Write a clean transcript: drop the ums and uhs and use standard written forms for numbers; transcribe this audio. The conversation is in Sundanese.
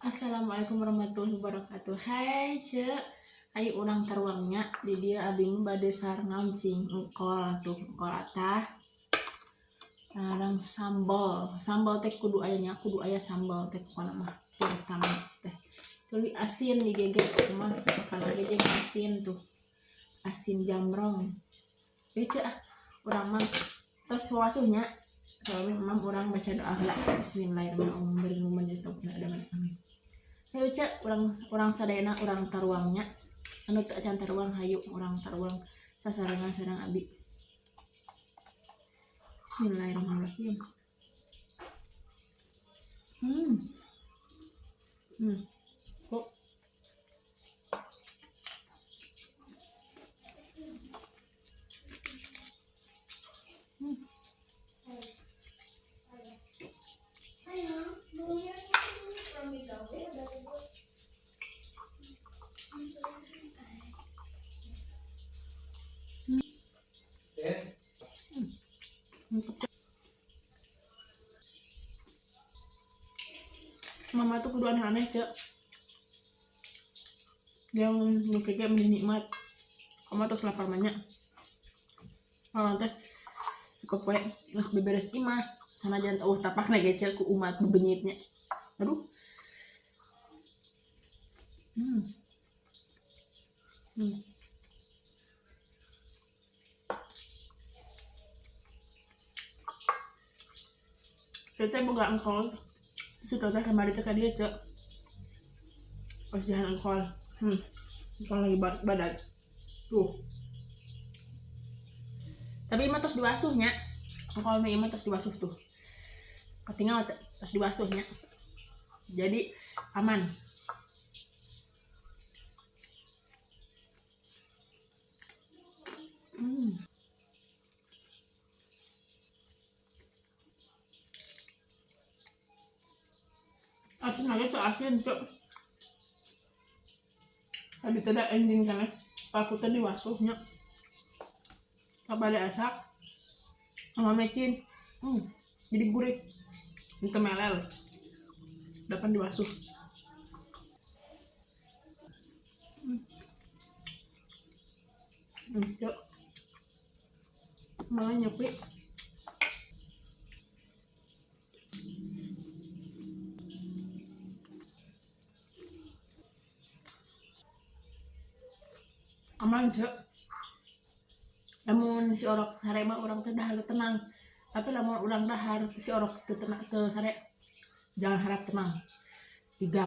Assalamualaikum warahmatullahi wabarakatuh. Hai ce, ayo urang taruangnya di dia abi mah bade sareng sing engkol tuh, engkol atah sareng sambal. Sambal teh kudu aya nya, kudu aya sambal teh pokona mah terutama teh. Tuluy asin digeget mah makan lagi jeung asin tuh. Asin jamrong. Yeuh ce ah, urang mah tos wasuhnya. Soalnya memang urang baca doa heula. Bismillahirrahmanirrahim. Amin. Hayu cek urang sadayana urang taruangnya anu teu acan taruang hayu urang taruang sasarengan sareng abi. Bismillahirrahmanirrahim. Kok Mama tuh kudu aneh-aneh cek, yang nukiknya meni nikmat. Kamu terus lapar banyak. Kalau teh kopoe geus beberes imah, sanajan eueuh tapakna ge cek ku umat bebenyitnya. Aduh. Kita boga engkol. Si Tota kemarin teh ka dieu cek. Pasihan engkol. Engkol lagi badag. Tuh. Tapi imah tos diwasuhnya. Engkol mah imah tos diwasuh tuh. Ketinggal tos diwasuhnya. Jadi aman. Asin aja tuh asin tuh. Tadi tidak anjing kan ya. Aku tadi wasuhnya. Pada asak sama mecin. Jadi gurih. Itu melel. Dapat diwasuh. Cok. Malah nyepi. Aman cek. Lamun si orok sare mah urang teh dahar tenang. Tapi lamun urang dahar si orok teu tenang teu sare, jangan harap tenang. Diga